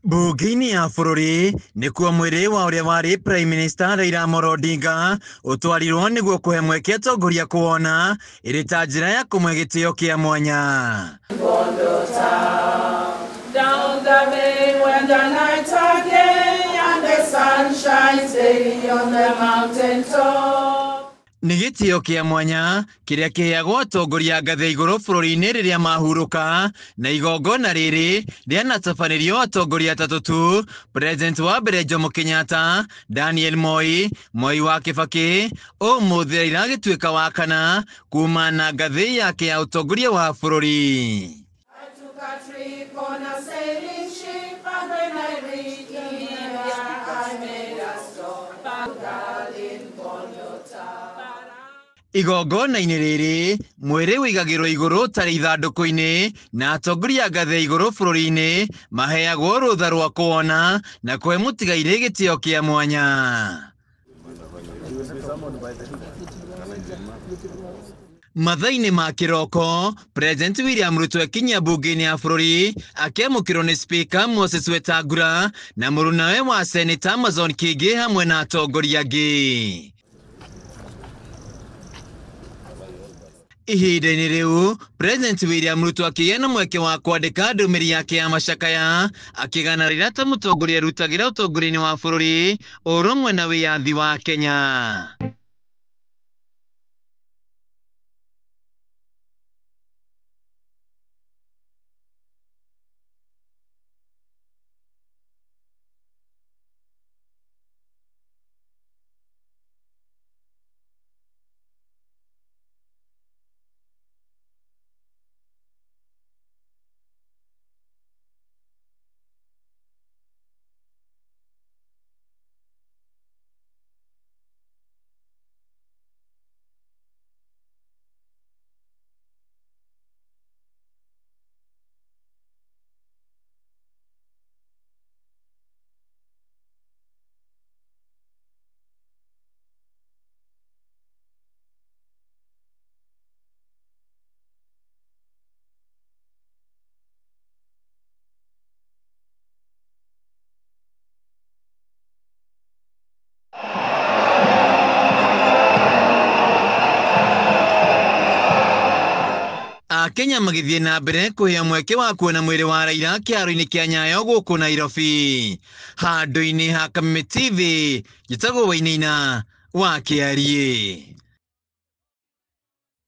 Mbunge-inĩ ya bũrũri nĩkuo mwĩrĩ wa ũrĩa warĩ Prime Minister Raila Amolo Odinga ũtwarirwo nĩguo kũhe mweke atongoria kuona ĩrĩ ta njĩra ya kũmũhe gĩtĩo kĩa mwanya. Down the bay when the nights are gay and the sun shines daily on the mountain top. Nĩ gĩtĩo kĩa mwanya kĩrĩa kĩheagwo atongoria a ngathĩ igũrũ bũrũri-inĩ rĩrĩa mahurũka, na igongona rĩrĩ rĩanatabanĩrio atongoria atatũ tu: President wa mbere Jomo Kenyatta, Daniel Moi, Moi wa Kibaki, ũmũthĩ Raila agĩtuĩka wa kana kuma na ngathĩ yake ya ũtongoria wa bũrũri. I took a trip on a sailing ship, and when I reached India, I made a stop at in Bondo Town. Igongona-inĩ rĩrĩ mwĩrĩ wĩigagĩrwo igũrũ tarĩ ithandũkũ-inĩ, na atongoria a ngathĩ ya igũrũ bũrũri-inĩ maheagwo rũtha rwa kuona na kũhe mũtigairĩ gĩtĩo kĩa mwanya. Mathaa-inĩ ma kĩroko, President William Ruto akinyia mbunge-inĩ ya bũrũri akĩamũkĩrwo nĩ Speaker Moses Wetangula na mũrunawe wa Senator Amason Kingi hamwe na atongoria angĩ. Ihinda-inĩ rĩu, President William Ruto akĩgĩa na mweke wa kwandĩka ndũmĩrĩri yake ya macakaya akĩgana Raila ta mũtongoria arutagĩra ũtongoria-inĩ wa bũrũri, ũrũmwe na wĩyathi wa Kenya. Akenya magĩthiĩ na mbere kũheo mweke wa kuona mwĩrĩ wa Raila kĩharo-inĩ kĩa Nyayo gũkũ Nairobi. Handũ-inĩ ha Kameme TV, njĩtagwo Wainaina wa Kĩariĩ.